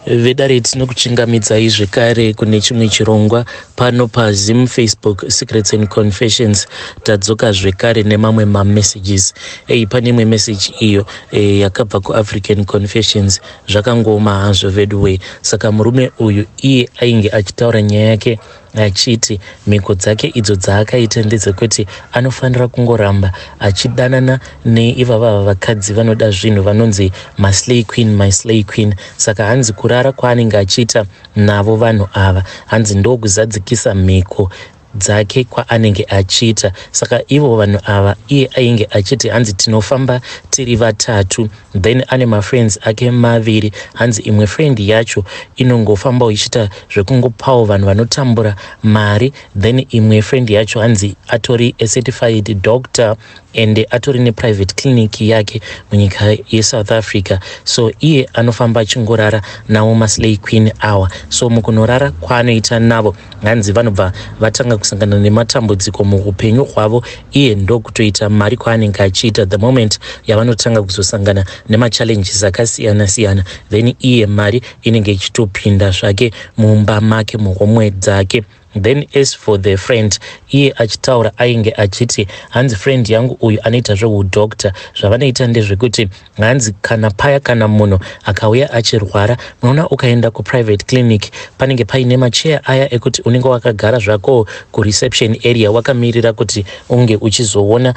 Vedare tinokuchingamidzai zvekare kune chimwe chirongwa pano paZim Facebook Secrets and Confessions. Tadzoka zvekare nemamwe mamessages. Ei, pane imwe message iyo yakabva kuAfrican Confessions. Zvakangooma hazvo veduwe. Saka murume uyu iye ainge achitaura nyaya yake achiti mhiko dzake idzo dzaakaita ndedzekuti anofanira kungoramba achidanana neivava vakadzi vanoda zvinhu vanonzi maslay queen, maslay queen. Saka hanzi kurara kwaanenge achiita navo vanhu ava hanzi ndokuzadzikisa mhiko dzake kwaanenge achiita. Saka ivo vanhu ava iye ainge achiti hanzi tinofamba tiri vatatu, then ane mafriends ake maviri. Hanzi imwe friend yacho inongofambawo ichiita zvekungopawo vanhu vanotambura mari, then imwe friend yacho hanzi atori a certified doctor and atori neprivate clinic yake munyika yeSouth Africa. So iye anofamba achingorara navo maslay queen awa. So mukunorara kwaanoita navo, hanzi vanobva vatanga kusangana nematambudziko muupenyu hwavo, iye ndokutoita mari kwaanenge achiita. The moment yavanotanga kuzosangana nemachallenges akasiyana siyana, then iye mari inenge ichitopinda zvake mumba make, muhomwe dzake. Then as for the friend, iye achitaura ainge achiti hanzi friend yangu uyu anoita zveudoctor. Zvavanoita ndezvekuti hanzi kana paya kana munhu akauya achirwara, munoona ukaenda kuprivate clinic panenge paine macheya aya ekuti unenge wakagara zvako kureception area wakamirira kuti unge uchizoona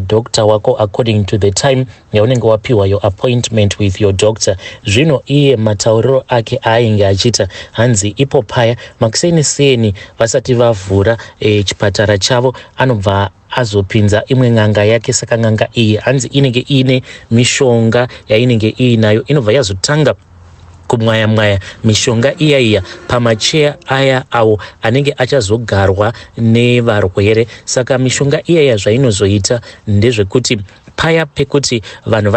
doctor wako according to the time yaunenge wapiwa your appointment with your doctor. Zvino iye matauriro ake aainge achiita, hanzi ipo paya makuseni seni vasati vavhura chipatara chavo, anobva azopinza imwe n'anga yake. Saka n'anga iyi hanzi inenge iine mishonga yainenge iinayo, inobva yazotanga kumwaya mwaya mishonga iya iya pamacheya aya awo anenge achazogarwa nevarwere. Saka mishonga iya iya zvainozoita ndezvekuti paya pekuti vanhu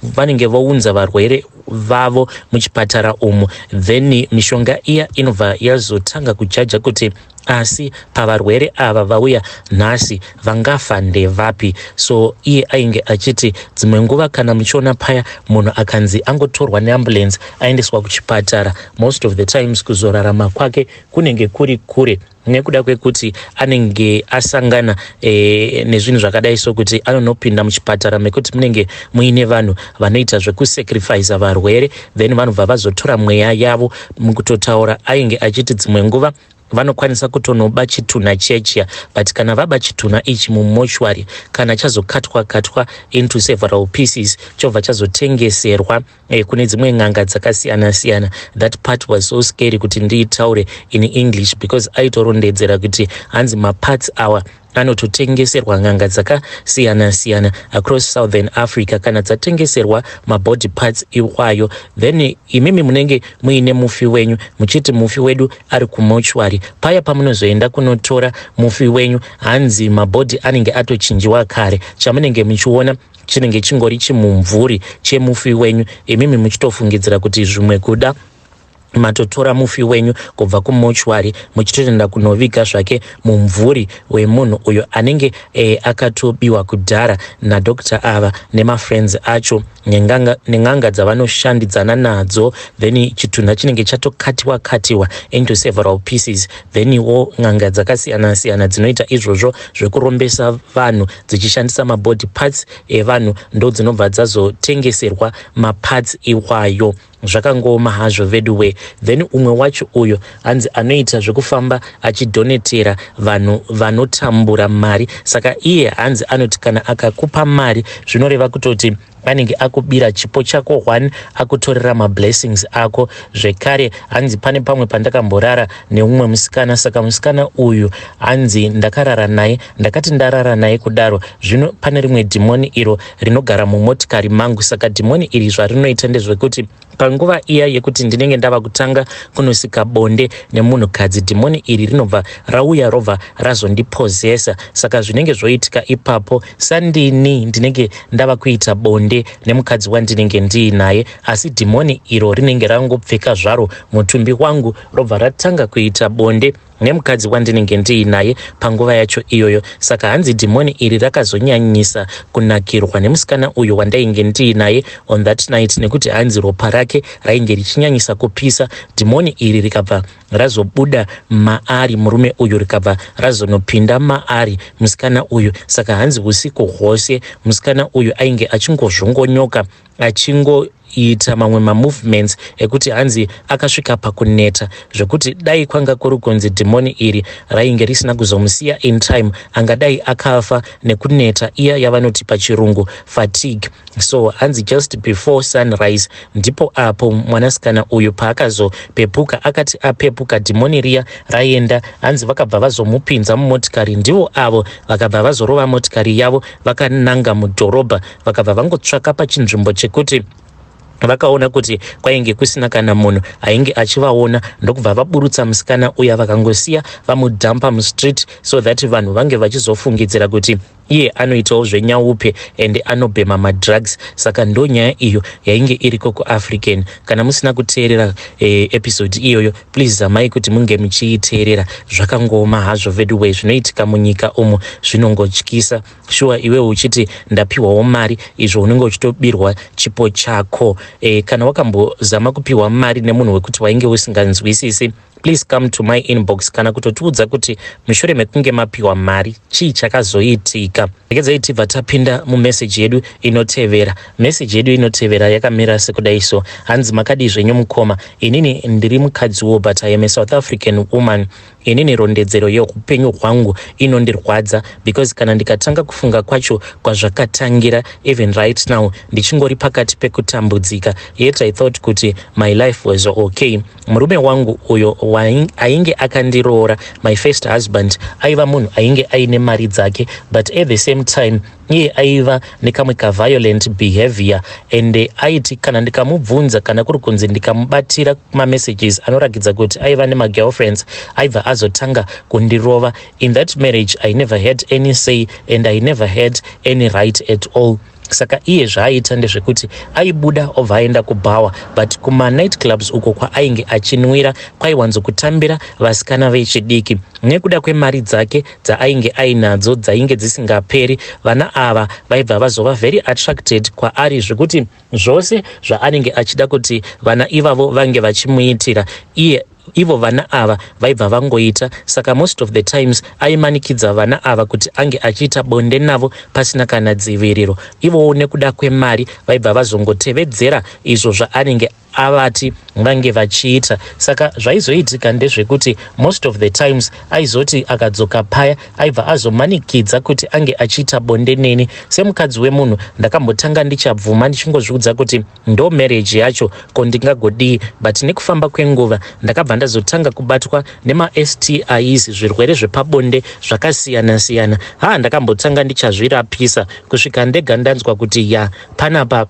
vanenge vounza varwere vavo muchipatara umu, then mishonga iya inobva yazotanga kujaja kuti asi pavarwere ava vauya nhasi vangafa ndevapi. So iye ainge achiti dzimwe nguva kana muchiona paya munhu akanzi angotorwa neambulance aendeswa kuchipatara, most of the times kuzorarama kwake kunenge kuri kure, nekuda kwekuti anenge asangana nezvinhu zvakadai sokuti anonopinda muchipatara mekuti munenge muine vanhu vanoita zvekusacrifica varwere, then vanobva vazotora mweya yavo. Mukutotaura ainge achiti dzimwe nguva vanokwanisa kutonoba chitunha chechiya, but kana vaba chitunha ichi mumochwari, kana chazokatwa katwa into several pieces, chobva chazotengeserwa kune dzimwe n'anga dzakasiyana siyana. That part was so scary kuti ndiitaure in English, because aitorondedzera kuti hanzi maparts awa anototengeserwa n'anga dzakasiyana siyana across Southern Africa. Kana dzatengeserwa mabody parts iwayo, then imimi munenge muine mufi wenyu, muchiti mufi wedu ari kumochwari. Paya pamunozoenda kunotora mufi wenyu, hanzi mabody anenge atochinjiwa kare. Chamunenge muchiona chinenge chingori chimumvuri chemufi wenyu, imimi muchitofungidzira kuti zvimwe kuda matotora mufi wenyu kubva kumochwari, muchitoenda kunoviga zvake mumvuri wemunhu uyo anenge akatobiwa kudhara nadoctor ava nemafriends acho nen'anga dzavanoshandidzana nadzo. Then chitunha chinenge chatokatiwa katiwa into several pieces, then wo n'anga dzakasiyana siyana dzinoita izvozvo zvekurombesa vanhu dzichishandisa mabody parts evanhu ndo dzinobva dzazotengeserwa maparts iwayo. Zvakangooma hazvo veduwe. Then umwe wacho uyo hanzi anoita zvekufamba achidonatera vanhu vanotambura mari. Saka iye hanzi anoti kana akakupa mari, zvinoreva kutoti anenge akubira chipo chako one, akutorera mablessings ako zvekare. Hanzi pane pamwe pandakamborara neumwe musikana. Saka musikana uyu hanzi ndakarara naye, ndakati ndarara naye kudaro, zvino pane rimwe dhimoni iro rinogara mumotikari mangu. Saka dhimoni iri zvarinoita ndezvekuti panguva iya yekuti ndinenge ndava kutanga kunosika bonde nemunhukadzi, dhimoni iri rinobva rauya, robva razondipozesa. Saka zvinenge zvoitika ipapo, sandini ndinenge ndava kuita bonde nemukadzi wandinenge ndiinaye, asi dhimoni iro rinenge rangopfeka zvaro mutumbi wangu, robva ratanga kuita bonde. Nemukadzi wandinenge ndiinaye panguva yacho iyoyo. Saka hanzi dhimoni iri rakazonyanyisa kunakirwa nemusikana uyu wandainge ndiinaye on that night, nekuti hanzi ropa rake rainge richinyanyisa kupisa. Dhimoni iri rikabva razobuda maari murume uyu, rikabva razonopinda maari musikana uyu. Saka hanzi usiku hwose musikana uyu ainge achingozvongonyoka, achingoita mamwe mamovements ekuti hanzi akasvika pakuneta, zvekuti dai kwanga kuri kunzi dhimoni iri rainge risina kuzomusiya in time, angadai akafa nekuneta iya yavanoti pachirungu fatigue. So hanzi just before sunrise ndipo apo mwanasikana uyu paakazopepuka. Akati apepuka, dhimoni riya raenda. Hanzi vakabva vazomupinza mumotikari, ndivo avo vakabva vazorova motikari yavo vakananga mudhorobha. Vakabva vangotsvaka pachinzvimbo chekuti vakaona kuti kwainge kusina kana munhu ainge achivaona, ndokubva vaburutsa musikana uya, vakangosiya vamudhampa mustreet so that vanhu vange vachizofungidzira kuti iye anoitawo zvenyaupe and anobhema madrugs. Saka ndo nyaya iyo yainge iriko kuAfrican. Kana musina kuteerera episode iyoyo, please zamai kuti munge muchiiteerera. Zvakangooma hazvo veduway, zvinoitika munyika umu zvinongotyisa shuwa. Iwe uchiti ndapiwawo mari, izvo unenge uchitobirwa chipo chako. Kana wakambozama kupiwa mari nemunhu wekuti wainge usinganzwisisi, please come to my inbox kana kutotiudza kuti mushure mekunge mapiwa mari chii chakazoitika. Regedzai tibva tapinda mumeseji yedu inotevera. Meseji yedu inotevera yakamira sekudai so. Hanzi, "Makadii zvenyu mukoma? Inini ndiri mukadziwo, but I am a South African woman. Inini rondedzero yeupenyu hwangu inondirwadza because kana ndikatanga kufunga kwacho kwazvakatangira, even right now ndichingori pakati pekutambudzika. Yet I thought kuti my life was okay. Murume wangu uyo ainge akandiroora, my first husband, aiva munhu ainge aine mari dzake, but at the same time iye aiva nekamwe kaviolent behavior, and aiti kana ndikamubvunza, kana kuri kunzi ndikamubatira mamessages anoratidza kuti aiva nemagirlfriends, aibva azotanga kundirova. In that marriage I never had any say and I never had any right at all. Saka iye zvaaita ndezvekuti aibuda obva aenda kubhawa, but kumanight clubs uko kwaainge achinwira kwaiwanzokutambira vasikana vechidiki. Nekuda kwemari dzake dzaainge ainadzo dzainge dzisingaperi, vana ava vaibva vazova very attracted kwaari, zvekuti zvose zvaanenge achida kuti vana ivavo vange vachimuitira iye, ivo vana ava vaibva vangoita. Saka most of the times aimanikidza vana ava kuti ange achiita bonde navo pasina kana dziviriro. Ivowo nekuda kwemari vaibva vazongotevedzera izvo zvaanenge avati vange vachiita. Saka zvaizoitika ndezvekuti most of the times aizoti akadzoka paya, aibva azomanikidza kuti ange achiita bonde neni. Semukadzi wemunhu ndakambotanga ndichabvuma, ndichingozviudza kuti ndo marriage yacho, ko ndingagodii? But nekufamba kwenguva ndakabva ndazotanga kubatwa nemaSTIs, zvirwere zvepabonde zvakasiyana-siyana. Ha, ndakambotanga ndichazvirapisa kusvika ndega ndanzwa kuti ya, panapa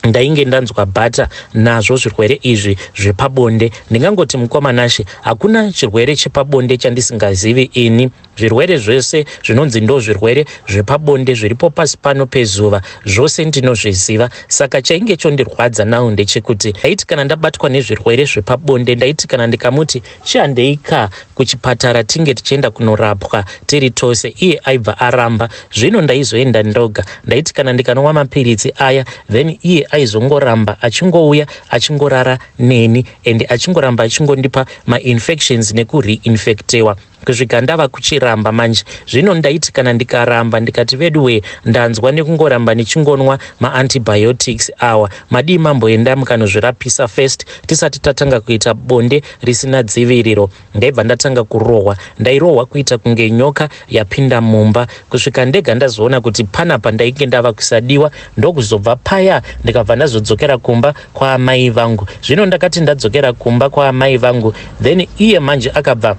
ndainge ndanzwa bhata nazvo zvirwere izvi zvepabonde. Ndingangoti mukoma Nashe, hakuna chirwere chepabonde chandisingazivi ini. Zvirwere zvese zvinonzi ndo zvirwere zvepabonde zviripo pasi pano pezuva, zvose ndinozviziva. Saka chainge chondirwadza nawo ndechekuti ndaiti kana ndabatwa nezvirwere zvepabonde, ndaiti kana ndikamuti chihandeika kuchipatara tinge tichienda kunorapwa tiri tose, iye aibva aramba. Zvino ndaizoenda ndoga. Ndaiti kana ndikanwa mapiritsi aya, then iye aizongoramba achingouya achingorara neni and achingoramba achingondipa mainfections nekureinfectewa kusvika ndava kuchiramba manje. Zvino ndaiti kana ndikaramba, ndikati, 'Veduwe, ndanzwa nekungoramba nichingonwa maantibiotics awa. Madii mamboenda mukanozvirapisa first tisati tatanga kuita bonde risina dziviriro?' Ndaibva ndatanga kurohwa. Ndairohwa kuita kunge nyoka yapinda mumba, kusvika ndega ndazoona kuti panapa ndainge ndava kusadiwa. Ndokuzobva paya ndikabva ndazodzokera kumba kwaamai vangu. Zvino ndakati ndadzokera kumba kwaamai vangu, then iye manje akabva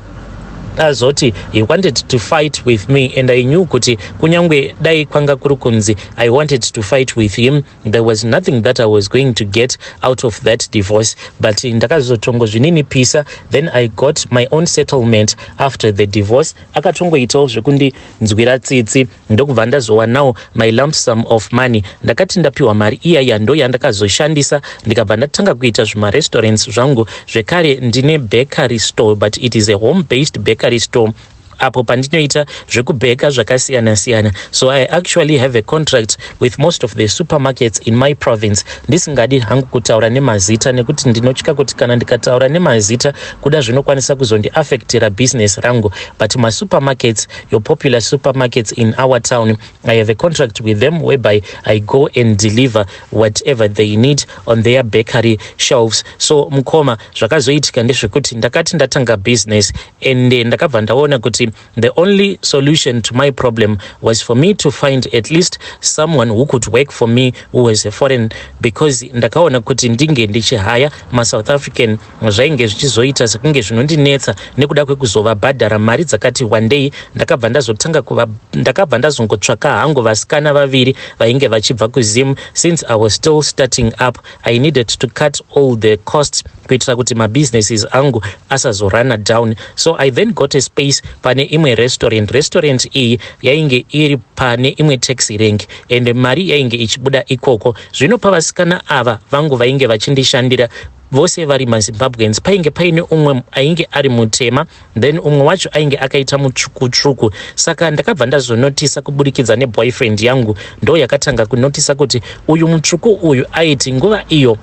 azoti he wanted to fight with me, and I knew kuti kunyange dai kwanga kuri kunzi I wanted to fight with him, there was nothing that I was going to get out of that divorce. But ndakazotongozvininipisa. Then I got my own settlement after the divorce. Akatongoitawo zvekundinzwira tsitsi, ndokubva ndazowanawo my lump sum of money. Ndakati ndapiwa mari iyaya, ndo yandakazoshandisa, ndikabva ndatanga kuita zvimarestaurants zvangu. Zvekare ndine bakery store, but it is a home based bakery." bakery store apo pandinoita zvekubheka zvakasiyana siyana. So I actually have a contract with most of the supermarkets in my province, ndisingadi hangu kutaura nemazita nekuti ndinotya kuti kana ndikataura nemazita kuda zvinokwanisa kuzondiafectira business rangu. But masupermarkets, your popular supermarkets in our town, I have a contract with them whereby I go and deliver whatever they need on their bakery shelves. So mukoma, zvakazoitika ndezvekuti ndakati ndatanga business and ndakabva ndaona kuti the only solution to my problem was for me to find at least someone who could work for me who was a foreign, because ndakaona kuti ndinge ndichihaya maSouth African zvainge zvichizoita sekunge zvinondinetsa nekuda kwekuzovabhadhara mari dzakati wandei. Ndakabva ndazotanga kuva, ndakabva ndazongotsvaka hangu vasikana vaviri vainge vachibva kuZim. Since I was still starting up, I needed to cut all the costs kuitira kuti mabusinesses angu asazorana down. So I then got a space pane imwe restaurant. Restaurant iyi yainge iri pane imwe taxi rank and mari yainge ichibuda ikoko. Zvino pavasikana ava vangu vainge vachindishandira, vose vari maZimbabweans, painge paine umwe ainge ari mutema, then umwe wacho ainge akaita mutsvuku-tsvuku. Saka ndakabva ndazonotisa kuburikidza neboyfriend yangu, ndo yakatanga kunotisa kuti uyu mutsvuku uyu aiti nguva iyo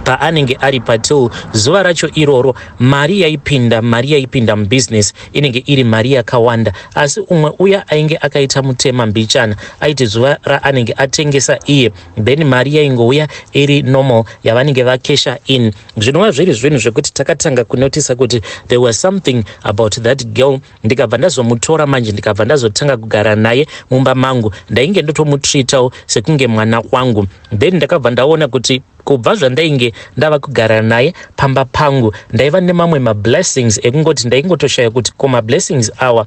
paanenge ari patill, zuva racho iroro mari yaipinda mubusiness inenge iri mari yakawanda, asi umwe uya ainge akaita mutema mbichana aiti zuva raanenge atengesa iye, then mari yaingouya iri normal yavanenge vakesha in, zvinova zviri zvinhu zvekuti takatanga kunotisa kuti there was something about that girl. Ndikabva ndazomutora manje, ndikabva ndazotanga kugara naye mumba mangu. Ndainge ndotomutreatawo sekunge mwana wangu. Then ndakabva ndaona kuti kubva zvandainge ndava kugara naye pamba pangu, ndaiva nemamwe mablessings ekungoti ndaingotoshaya kuti ko mablessings awa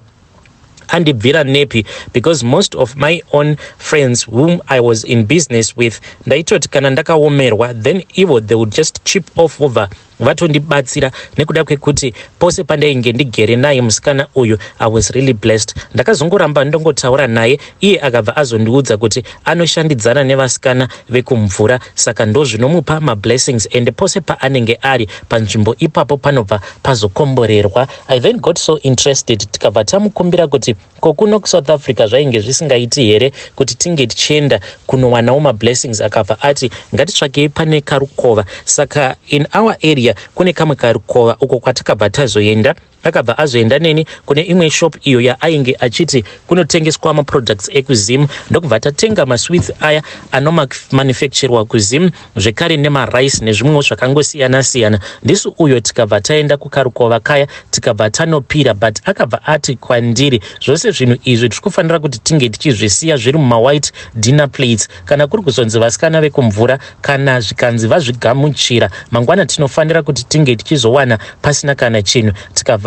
andibvira nepi, because most of my own friends whom I was in business with, ndaitoti kana ndakaomerwa, then ivo they would just chip off vobva vatondibatsira, nekuda kwekuti pose pandainge ndigere naye musikana uyu, I was really blessed. Ndakazongoramba ndongotaura naye, iye akabva azondiudza kuti anoshandidzana nevasikana vekumvura, saka ndo zvinomupa mablessings and pose paanenge ari panzvimbo ipapo panobva pazokomborerwa. I then got so interested, tikabva tamukumbira kuti ko kuno kuSouth Africa zvainge zvisingaiti here kuti tinge tichienda kunowanawo mablessings. Akabva ati ngatitsvakei pane karukova. Saka in our area kune kamwe karukova uko kwatakabva tazoenda. Akabva azoenda neni kune imwe shop iyo yaainge achiti kunotengeswa maproducts ekuZim, ndokubva tatenga masweets aya anomanufacturwa kuZim, zvekare nemarice nezvimwewo zvakangosiyana-siyana. Ndisu uyo tikabva taenda kukarukova kaya, tikabva tanopira. But akabva ati kwandiri, zvose zvinhu izvi tiri kufanira kuti tinge tichizvisiya zviri mumawhite dinner plates. Kana kuri kuzonzi vasikana vekumvura, kana zvikanzi vazvigamuchira, mangwana tinofanira kuti tinge tichizowana pasina kana chinhu.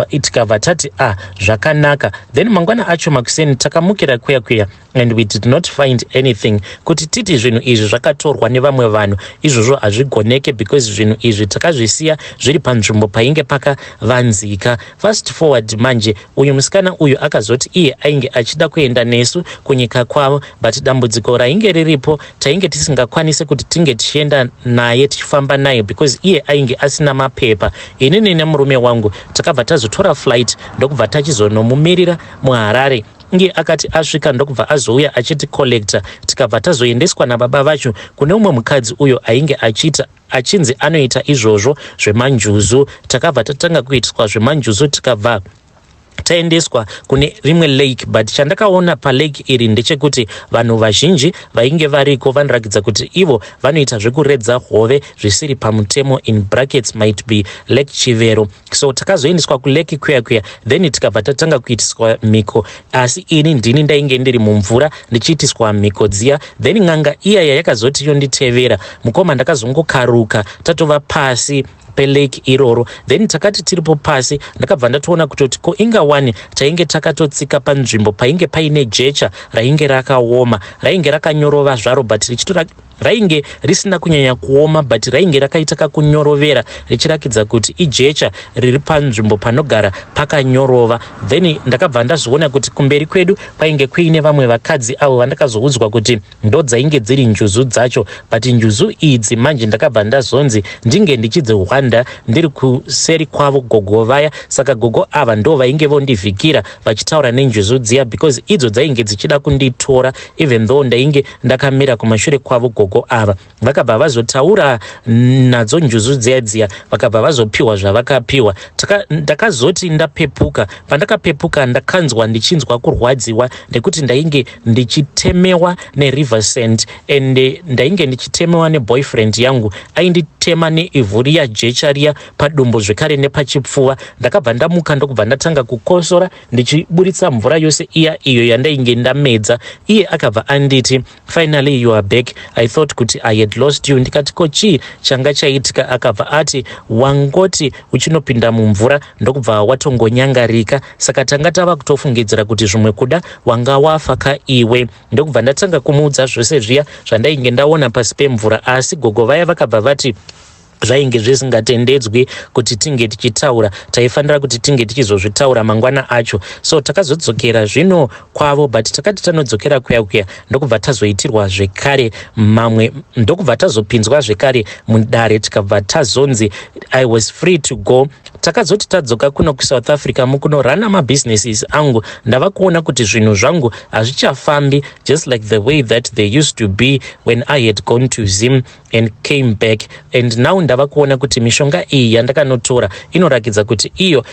Tikabva tati, "Ah, zvakanaka." Then mangwana acho makuseni takamukira kuya kuya and we did not find anything. Kuti titi zvinhu izvi zvakatorwa nevamwe vanhu, izvozvo hazvigoneke, because zvinhu izvi takazvisiya zviri panzvimbo painge pakavanzika. Fast forward manje, uyu musikana uyu akazoti iye ainge achida kuenda nesu kunyika kwavo, but dambudziko rainge riripo, tainge tisingakwanisi kuti tinge tichienda naye, tichifamba naye, because iye ainge asina mapepa. Inini nemurume wangu takabva tazotora flight, ndokubva tachizonomumirira muHarare. Iye akati asvika, ndokubva azouya achiti collecta, tikabva tazoendeswa nababa vacho kune umwe mukadzi uyo ainge achiita achinzi anoita izvozvo zvemanjuzu. Takabva tatanga kuitiswa zvemanjuzu, tikabva taendeswa kune rimwe lake. But chandakaona palake iri ndechekuti vanhu vazhinji vainge variko vanoratidza kuti ivo vanoita zvekuredza hove zvisiri pamutemo, in brackets might be Lake Chivero. So takazoendeswa kulake kuya kuya, then tikabva tatanga kuitiswa mhiko, asi ini ndini ndainge ndiri mumvura ndichiitiswa mhiko dziya. Then n'anga iyaya yakazoti yonditevera. Mukoma, ndakazongokaruka tatova pasi pelake iroro. Then takati tiripo pasi, ndakabva ndatoona kutoti ko inga wani tainge takatotsika panzvimbo painge paine jecha rainge rakaoma, rainge rakanyorova zvaro, but Rainge risina kunyanya kuoma but rainge rakaita kakunyorovera richirakidza kuti ijecha riri panzvimbo panogara pakanyorova. Then ndakabva ndazviona kuti kumberi kwedu kwainge kuine vamwe vakadzi avo vandakazoudzwa kuti ndodzainge dziri njuzu dzacho, but njuzu idzi manje ndakabva ndazonzi ndinge ndichidzihwanda ndiri kuseri kwavo gogo vaya. Saka gogo ava ndo vainge vondivhikira vachitaura nenjuzu dziya, because idzo dzainge dzichida kunditora even though ndainge ndakamira kumashure kwavo. Gogo ava vakabva vazotaura nadzo njuzu dziya dziya, vakabva vazopiwa zvavakapiwa. Ndakazoti ndapepuka, pandakapepuka ndakanzwa ndichinzwa kurwadziwa nekuti ndainge ndichitemewa neriver sand and ndainge ndichitemewa neboyfriend yangu. Ainditema neivhu riya, jecha riya, padumbu zvekare nepachipfuva. Ndakabva ndamuka ndokubva ndatanga kukosora ndichiburitsa mvura yose iya iyo yandainge ndamedza. Iye akabva anditi, "Finally you are back. I thought kuti I had lost you." Ndikati, "Ko chii changa chaitika?" Akabva ati, "Wangoti uchinopinda mumvura ndokubva watongonyangarika, saka tanga tava kutofungidzira kuti zvimwe kuda wanga wafa ka iwe." Ndokubva ndatanga kumuudza zvose zviya zvandainge ndaona pasi pemvura, asi gogo vaya vakabva vati zvainge zvisingatendedzwi kuti tinge tichitaura, taifanira kuti tinge tichizozvitaura mangwana acho. So takazodzokera zvino kwavo, but takati tanodzokera kuya kuya ndokubva tazoitirwa zvekare mamwe, ndokubva tazopinzwa zvekare mudare, tikabva tazonzi I was free to go. Takazoti tadzoka kuno kuSouth Africa, mukunorana mabusinesses angu, ndava kuona kuti zvinhu zvangu hazvichafambi just like the way that they used to be when I had gone to Zim and came back. And now ndava kuona kuti mishonga iyi yandakanotora inorakidza kuti iyo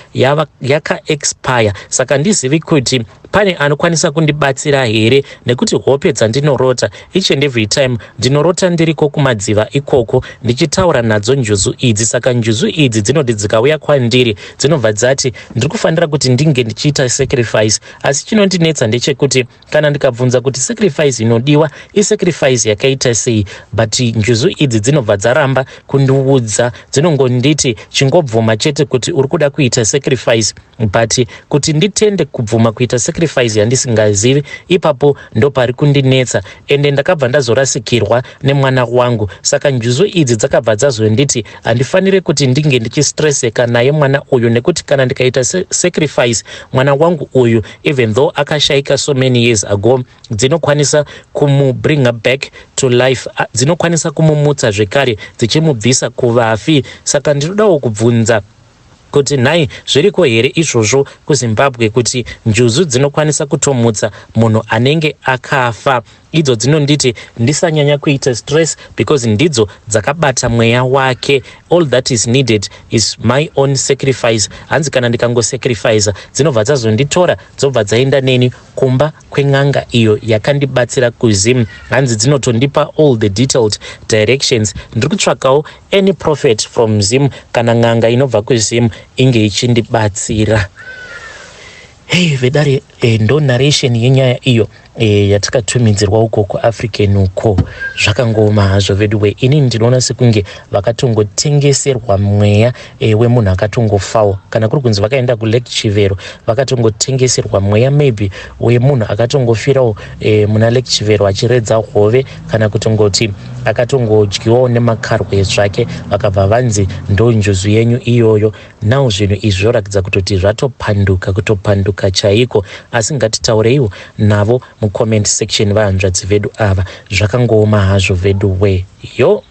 yakaexpire. Saka ndizivi kuti pane anokwanisa kundibatsira here, nekuti hope dzandinorota each and every time, ndinorota ndiriko kumadziva ikoko ndichitaura nadzo njuzu idzi. Saka njuzu idzi dzinoti dzikauya kwandiri dzinobva dzati ndiri kufanira kuti ndinge ndichiita sacrifice, asi chinondinetsa ndechekuti kana ndikabvunza kuti sacrifice inodiwa isacrifice yakaita sei, but njuzu idzi dzinobva dzaramba kundiudza. Dzinongonditi chingobvuma chete kuti uri kuda kuita sacrifice, but kuti nditende kubvuma kuita sacrifice yandisingazivi, ipapo ndo pari kundinetsa. Ende ndakabva ndazorasikirwa nemwana wangu, saka njuzu idzi dzakabva dzazonditi handifaniri kuti ndinge ndichistreseka naye mwana uyu, nekuti kana ndikaita sacrifice mwana wangu uyu, even though akashaika so many years ago, dzinokwanisa kumubringa back to life, dzinokwanisa kumumutsa zvekare dzichimubvisa kuvafi. Saka ndinodawo kubvunza kuti nhai, zviriko here izvozvo kuZimbabwe kuti njuzu dzinokwanisa kutomutsa munhu anenge akafa? Idzo dzinonditi ndisanyanya kuita stress because ndidzo dzakabata mweya wake. All that is needed is my own sacrifice. Hanzi kana ndikangosacrifica, dzinobva dzazonditora, dzobva dzaenda neni kumba kwen'anga iyo yakandibatsira kuZim. Hanzi dzinotondipa all the detailed directions. Ndiri kutsvakawo any prophet from Zim kana n'anga inobva kuZim inge ichindibatsira. Hei vedare, ndo narration yenyaya iyo yatakatumidzirwa uko kuAfrican uko. Zvakangooma hazvo veduwe. Inini ndinoona sekunge vakatongotengeserwa mweya wemunhu akatongofawo. Kana kuri kunzi vakaenda kuLake Chivero, vakatongotengeserwa mweya maybe wemunhu akatongofirawo muna Lake Chivero achiredza hove, kana kutongoti akatongodyiwawo nemakarwe zvake, vakabva vanzi ndo njuzu yenyu iyoyo. Now zvinhu izvi zvoratidza kutoti zvatopanduka, kutopanduka chaiko, asi ngatitaureiwo navo mucomment section vahanzvadzi vedu ava. Zvakangooma hazvo vedu we yo.